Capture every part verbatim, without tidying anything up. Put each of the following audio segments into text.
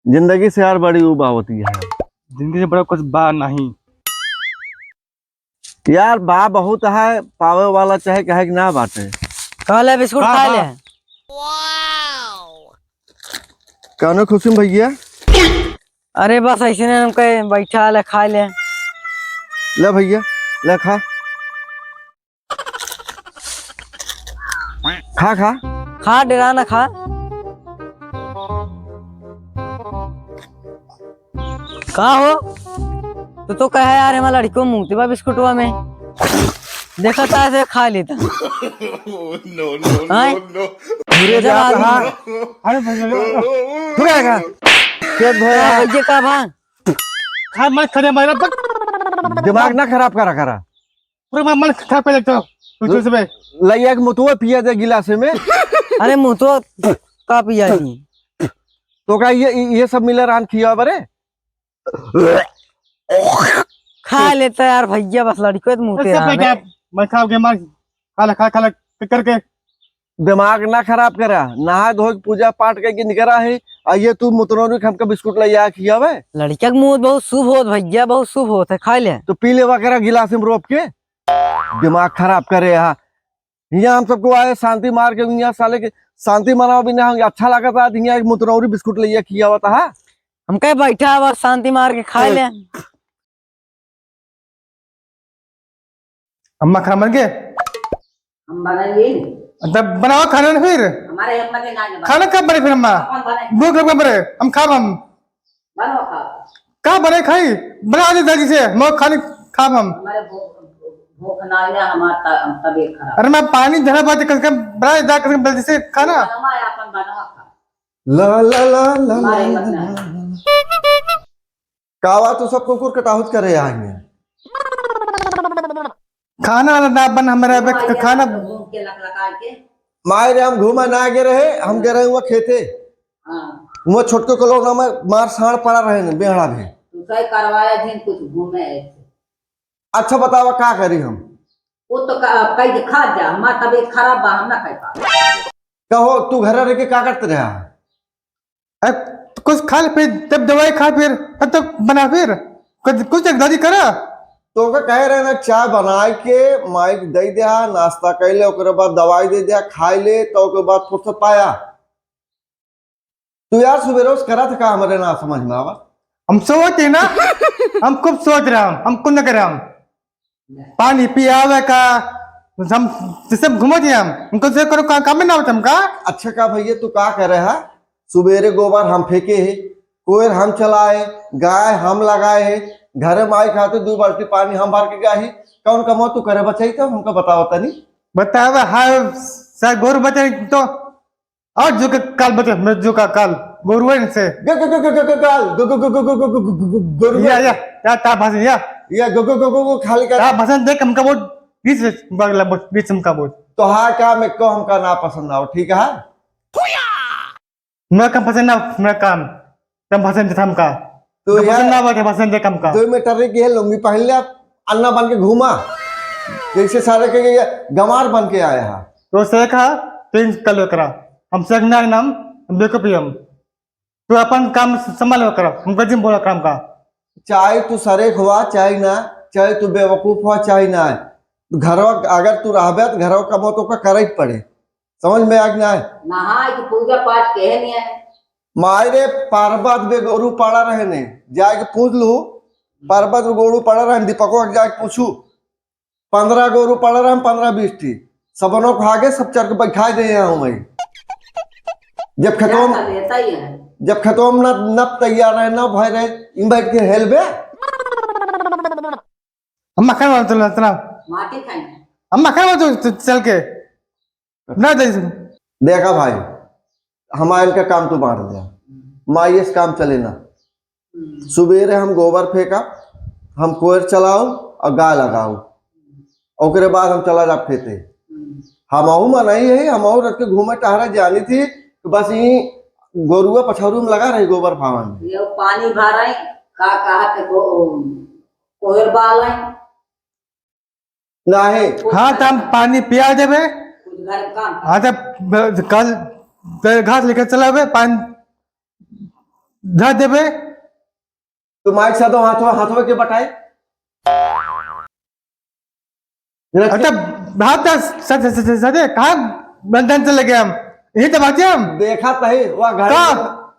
जिंदगी से यार बड़ी उबावती है। जिंदगी से बड़ा कुछ बा नहीं। यार, बा बहुत है, पावे वाला चाहे कहे कि ना बाटे। खा ले बिस्कुट, बा, खा बा। ले। कौनो खुशी में भैया? अरे बस ऐसे ने हमके बैठा ले, खा ले। ले भैया, ले खा। खा, खा। खा, डेरा ना खा। का हो? तू तो कहे यार, हमारा लड़को मुँह बा बिस्कुटवा में। देखा था ऐसे खा लेता। No, no, हाँ? No, no। धीरे जा जा, आदमी। हाँ। अरे भाई, तू क्या कहा? पेट भरे हाँ, है। ये का भा? खा मत, खा दे, मारा, बक। दिमाग ना खराब करा, करा। पूरा मन, मन खराब कर देता हूँ, तू ल-, सुबह। लइया के मुतुआ पिया दे गिलासे में। अरे मुतुआ का पिया जी? तो का ये, ये सब मिले रान खिया बरे? खा लेता यार भैया, बस लड़को तो मुँह बस ते सब रहा क्या, है। मैं खा गया मार, खा ले, खा, खा ले, करके। दिमाग ना खराब करा, नहा धो के पूजा पाठ करके निकरा है, आ ये तू मुतनौरी हमका बिस्कुट लइया खियावे? लड़का के मुँह बहुत शुभ होत भैया, बहुत शुभ होत है, खा ले। तो पी लेवा करा गिलास में रोप के, दिमाग खराब करे हा। हियाँ हम सबको आए शांति मार के, हियाँ साले के शांति मनाओ भी ना, अच्छा लागत आज हियाँ एक मुतनौरी बिस्कुट लइया खियावत हा। हम कहे बैठा अब शांति मार के खा ए। ले। अम्मा खाना बन गए? हम बनाएंगे। तब बनाओ खाना ना फिर। हमारे हिम्मत है ना, खाना कब बने फिर अम्मा? अपन बनाए। भूख लग बने, हम खाब हम। बनाओ खाओ। का बने खाई? बना दे जल्दी से, मैं खाने खाब हम। हमारे भूख, भूख ना है ना, हमारा त-, तबीयत खराब। अरे मैं पानी धरा बात कर, बना दे जल्दी से खाना। बनाओ, अपन बनाओ खा। ला, ला, ला, ला, हमारे हिम्मत ना है। का बा, तू सब कुकुर कटाहुत करे आएंगे? खाना ना बन हमरा बे, खाना। घूम के लकलका के। माय रे, हम घूमे ना गे रहे, हम गे रहे हुआ खेते। हाँ। हुआ छोटको कलोना में मार साँड़ पड़ा रहे न, बेहड़ा भी। तू सही करवाया जिन कुछ घूमे ऐसे। अच्छा बतावा का करी हम? वो तो का, कह के खा जा, हमार तबीयत खराब बा, हम ना खाई पा। कहो, तू घर रह के का करते रहा? अरे, कुछ खा ले, फिर जब दवाई खा, फिर तब तक बना, फिर कुछ, कुछ एक दादी करा। तो ओके कहे रहे ना, चाय बनाए के माई के दे दिया, नाश्ता कर ले, ओकरे बाद दवाई दे दिया, खाए ले, तो ओकरे बाद फुर्सत पाया। तू यार सुबह रोज करा था का, हमारे ना समझ में आवा। हम सोच ही ना, हम खूब सोच रहे हम, हम कुछ न करे हम। पानी पियावे का, हम जैसे घूमत ही हम, हमको से करो का, काम में ना होता हमका। अच्छा का भैया, तू का करे है? सुबेरे गोबर हम फेंके है, कोयर हम चलाए, गाय हम लगाए है, घरे माई खातिर दू बाल्टी पानी हम भर के गाही। कौन कमवा तू करे बचाई तो हमका बतावा तनी। बतावा, हाय, सा गोरू बचाई तो और जो के काल बचे, मैं जो का काल, गोरुआ इनसे। ग-, ग-, ग-, ग-, ग-, ग-, काल, ग-, ग-, ग-, ग-, ग-, ग-, ग-, ग-, गोरुआ। या, या, या, ता भाषण, या। या, ग-, ग-, ग-, ग-, ग-, खाली कर। ता भाषण देख, हमका बहुत बीच में बगला, बहुत बीच में का बहुत। तो हाँ, का मैं को हमका ना पसंद आओ, ठीक है? मैं काम पसंद ना, मैं काम। तम भाषण देता हमका। तो हमका यार, पसंद ना आवा के भाषण दे हमका। दो मीटर की है लुंगी पहन ले, आप अन्ना बन के घूमा, जैसे सारे के ये गंवार बन के आया है। तो से कहा, तीन कल करा। हम से ना नाम, हम बेवकूफ ही हम। तू अपन काम संभाल करा, हमका जिम बोला काम का। चाहे तू सरेख हुआ, चाहे ना, चाहे तू बेवकूफ हुआ, चाहे ना। घरवा, अगर तू रहबे तो घरवा कमो तो का करे के पड़े। समझ में आ गया है? नहाए के पूजा पाठ केहे नहीं है। माई रे, पर्वत में गोरू पड़ा रहे ने, जाके पूछ लू, पर्वत में गोरू पड़ा रहे, दीपकवा के जाके पूछू, पन्द्रह गोरू पड़ा रहे, पन्द्रह बीस ठी, सबनो खा के सब चर के बैठा दे यहाँ हूँ मैं। जब खेतों क्या कर लेता ही है? जब खेतों में न, न तैयार रहे, न भय रहे, इन बैठ के हेलबे। हम मक्खन वाला चल, चला। माटी खाएंगे। हम मक्खन वाला चल, चल के। ना दे इसको। देखा भाई, हमारे इनका काम तो बांट दिया, माई इस काम चले ना। हम्म। सुबेरे हम गोबर फेंका, हम कोयर चलाओ और गाय लगाओ, ओकरे बाद हम चला जाब खेते। हम्म। हमहू मनई है, हमहू रख के घूमे टहरे जानी थी, तो बस यही गोरुआ पछौरू में लगा रही गोबर फावन में। ये पानी भराई, का कहा थे गो-, कोयर बालाई। नाही। हाँ, तो हम पानी पिया देबे। कुछ घर काम। हाँ, तो ब-, कल ब-, घास लेके चला बे, पानी धर देबे। तू माइक से दो हाथवा, हाथवा के बटाए। अच्छा, बात तो सच, सच, सच, सच है। कहाँ बंधन से लगे हम? यही तो बात है हम। देखा तही, वह घड़ी का?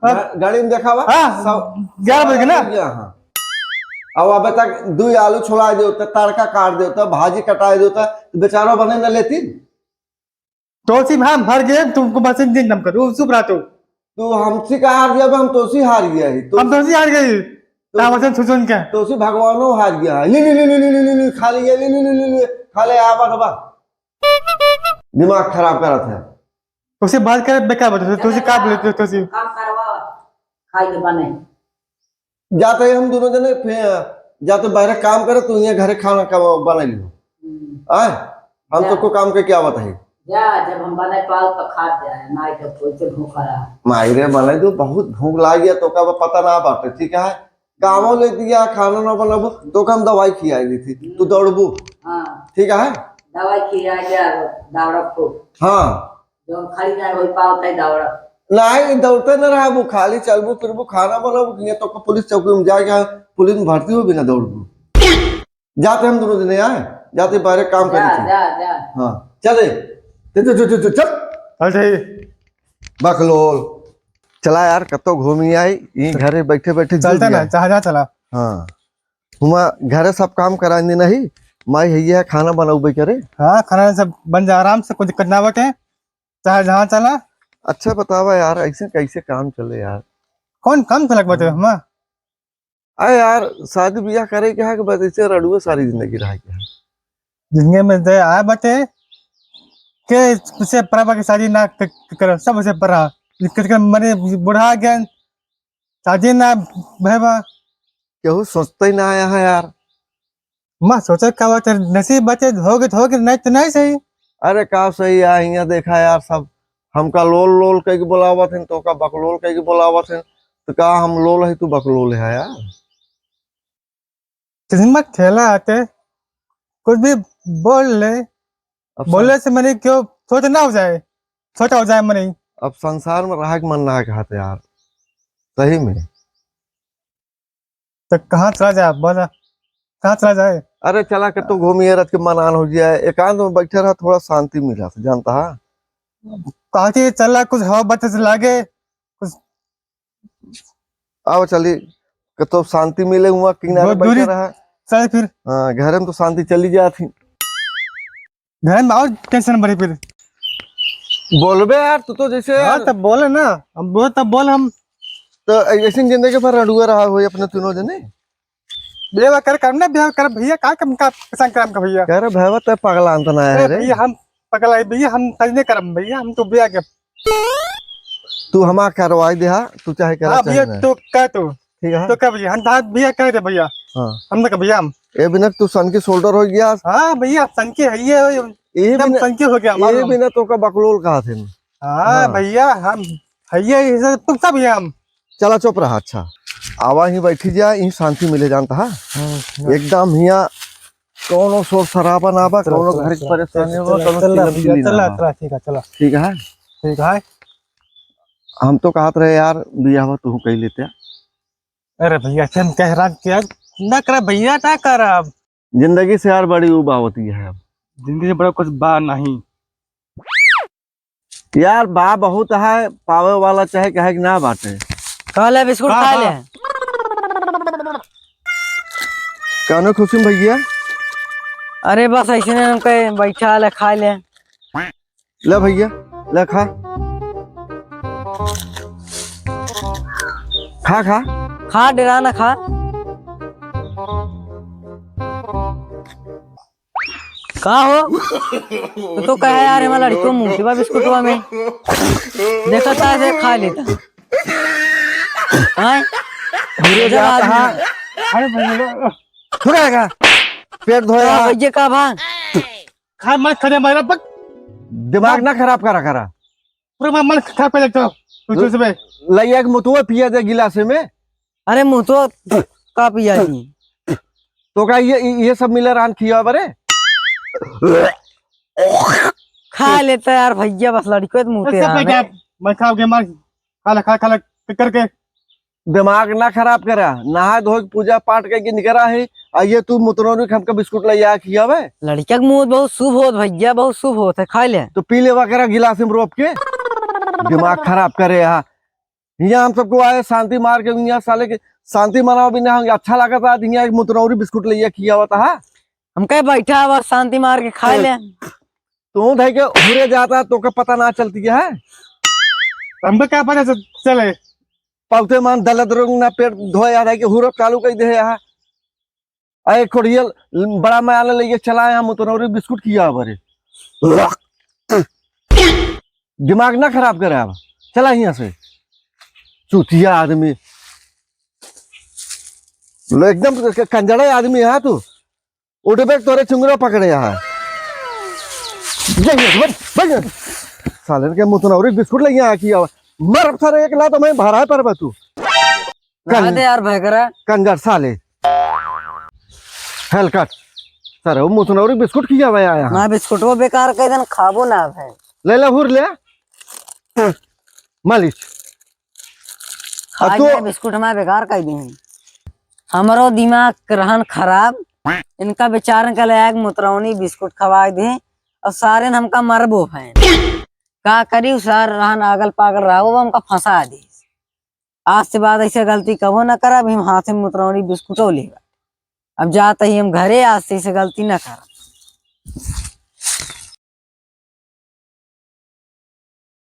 में, घ-, घड़ी में देखा हुआ? हाँ, सब, ग्यारह बज गए ना? सब गया, हाँ। अब अबे तक दुई आलू छोड़ा देता, तड़का काट देता, भाजी कटाई देता, तो बेचारा बने न लेती। तोसी हम हार गए, तुमको बस इंजन दम करो, चुप रहा तू। तू हमसे का हार गया, हम तोसी हार गया ही। तो हम तोसी हार गए। तो तामसन सुसुन के। तोसी भगवानो हार गया है। ले, ले, ले, खा ले, ले, ले, ले, ले, ले, खा ले, आवा, आवा। दिमाग खराब करत है। तोसी बात करे, बेकार बात है, तोसी का बोले, तो, तोसी। काम करवा, खाई के बने। जाते हम दोनों जने, फिर जाते बाहर काम करे, तू यहाँ घरे खाना का बना लियो। हम्म। आय? हम जा। तो को काम के क्या बताई? जा, जब हम बने पाओ तो खा जाए, नहीं तो कोई से भूखा रहा। माई रे, बने तो बहुत भूख लाग गया, तो का पता ना बाटे, ठीक है? गाँव ले दिया, खाना ना बनाबू, तो का हम दवाई खियाई दी थी, तू दौड़बू। हाँ। ठीक है? दवाई खिया जा, दौड़ब खूब। हाँ। जौन खड़ी ना होई पावत है दौड़त। नाहीं, दौड़ते न रहबू, खाली चलबू फिरबू, खाना बनाबू, कि तो पुलिस चौकी में जाके पुलिस में भर्ती हो बिना दौड़बू। जाते हम दोनों जने आए, जाते बाहर काम जा, करी थी। जा, जा। हाँ, चले। चल, चल, चल, चल, चल। चल, ठीक। बकलोल। चला यार, कतो घूमी आई, ई घरे बैठे बैठे चलते जुड़ ना, गया। चाहे जा चला। हाँ। हुआ घरे सब काम करानी नहीं, माई है ये खाना बनाऊ करे। हाँ, खाना सब बन जा आराम से, कोई दिक्कत ना बटे। चाहे जहाँ चला। अच्छा बतावा यार, ऐसे कैसे काम चले यार? कौन काम चलक बाटे हम्म। हमा? अरे यार, शादी ब्याह करे के है कि बस ऐसे रड़ुए सारी जिंदगी रह के है? जिंदगी में दे आए बाटे, के उसे परा बा के शादी ना क-, क-, कर, सब उसे परा। लेकिन मने बूढ़ा आ गया, शादी ना भय बा। केहू सोचते ही ना आया है यार। मैं सोचे का बात है, नसीब बाटे, होगे तो होगे, नहीं तो नहीं सही। अरे का सही है, हियाँ देखा यार, सब हमका लोल लोल कह के बोलावत हैं, तो का बकलोल कह के बोलावत हैं, तो का हम लोल है, तू बकलोल है यार? किस्मत खेला आते, कुछ भी बोल ले, अब बोले सं- से मने क्यों छोटा ना हो जाए, छोटा हो जाए मने। अब संसार में रहा के मन ना कहते यार, सही में। तो कहाँ चला जाए, बोला, कहाँ चला जाए? अरे चला के तो घूमिए, रच के मनान हो जाए, एकांत में बैठे रहा, थोड़ा शांति मिला, जानता है? कहाँ के चला, कुछ हवा बत्ती से लागे, कुछ आओ चली, कतो शांति मिले हुआ किनारे बहुत बैठे दूरी रहा। चल फिर। हाँ, घरे में तो शांति चली जात ही। घर में और टेंशन बढ़ी फिर। बोलबे यार, तू तो जैसे हाँ, यार तब बोले ना, हम बोल, तब बोल हम। तो ऐसे जिंदगी भर रड़ुआ रहा हुई अपने तीनों जने। बेवा कर, करना बेवा कर भैया, का कम का पसंद करम का भैया? कर भैया, तो पगला अंत ना है अरे रे। भैया, हम पगला है भैया, हम सही नहीं करम भैया, हम तो ब्याह के तू हमार करवाई दे, हाँ, तू चाहे करा हाँ चाहे भैया, ना। तो कह तू। ठीक है। तो कह भैया, हम दाद भैया कह दे भैया। हाँ। हम ना कह भैया हम। ए बिना तू सन के शोल्डर हो गया। हाँ भैया, सन के है ये, ये एकदम बिना, सन के हो गया ये मालूम। बिना तो का बकलोल कहा थे। हाँ हाँ। भैया, हम है ये, ये सब, तू सब भैया हम। चला चुप रहा, अच्छा। आवा ही बैठी जा, यहीं शांति मिले जानता है। हम्म, हम्म। एकदम हिया कौनो शोर शराबा ना बा, चला, कौनो चला, घर की चला, परेशानी चला, हो, चला, कौनो चला, चिलम भैया, चिली चला, ना बा। चला, ठीक है, चला। ठीक है? ठीक है। हम तो कहत रहे यार, बियाहवा तू कह लेते। अरे भैया, तुम कह रहा कि यार, ना करा भैया, ना करा। जिंदगी से यार बड़ी उबावती है अब। जिंदगी से बड़ा कुछ बा नहीं। यार, बा बहुत है, पावे वाला चाहे कहे कि ना बाटे। खा ले बिस्कुट, का खा बा? ले। कानो खुशी में भैया? अरे बस ऐसे ने हम कहे बैठा ले, खा ले। ले भैया, ले खा। खा, खा। खा, डेरा ना खा। का हो? तो, तो कहे यार, हमारा लड़को मुंह के बा बिस्कुटवा में। देखा था, ऐसे खा लेता। हाँ? धीरे जब जाता आदमी है। अरे भैया। थोड़ा है का? पेट धोया। का भैया का भा? खा मत, खा दे हमारा पक। दिमाग ना खराब करा, करा। पूरा मन, मन खराब कर लगता। तू ल-, चूस बे। लइया के मुतुआ पिया दे गिलास में। अरे मुतुआ का पिया जी? तो का ये, ये सब मिला रान खिया बरे? खा लेता यार भैया, बस लड़को तो मुंह पे ऐसे आ पे गए। क्या? मैं खा गया मार। खा ले, खा, खा ले, करके। दिमाग ना खराब करा, नहा धो के पूजा पाठ करके निकरा है, आ ये तू मुतनौरी के हमका बिस्कुट लइया खियावे? लड़का के मुंह बहुत शुभ होत भैया, बहुत शुभ होत है, खा ले। तो पी लेवा करा गिलास में रोप के, दिमाग खराब करे हा। हियाँ हम सबको आए शांति मार के, हियाँ साले के शांति मनाओ भी ना होंगे। अच्छा लागत आज हियाँ एक मुतनौरी बिस्कुट लइया खियावत हा। हम कहे बैठा अब शांति मार के खा ले। तू धई के हुरे जाता, तोके पता ना चलती है। हमको क्या पता चल-, चले? पौते मान दलत रोग ना पेट धोए आ, धई के हुरो चालू कर दे यहाँ। अरे कोड़ियल बड़ा माया ले लेके चला यहाँ मुतनौरी बिस्कुट खियावा रे। दिमाग ना खराब करे अब, चला यहाँ से। चूतिया आदमी, लो एकदम क-, कंजड़ा आदमी है तू। उठबे तोरे चुंगरा पकड़े यहाँ। जा यहाँ से, बैठ, बैठ यहाँ। साले के मुतनौरी बिस्कुट लइया खियावा। मर अब सारे एक लात मैं भरा पर बा तू। रह दे यार भैकरा। कंजर साले। हेलकट। सारे वो मुतनौरी बिस्कुट खियावा आया है। ना बिस्कुटो बेकार कर देन, खाबो ना भाई। ले ले हुर ले। मालिश। खा अब तू गया बिस्कुट हमारे बेकार कर दी। हमरो दिमाग रहन खराब, इनका बेचारन के ले आए मुतरौनी बिस्कुट खवा दे और सारे न हमका मरबो हैं। का करी, सार रहन अगल पागल रहो, वो हमका फंसा दे। आज से बाद ऐसे गलती कबो ना करब, हम हाथ में मुतरौनी बिस्कुटो लेबा। अब जात ही हम घरे, आज से ऐसे गलती ना करब।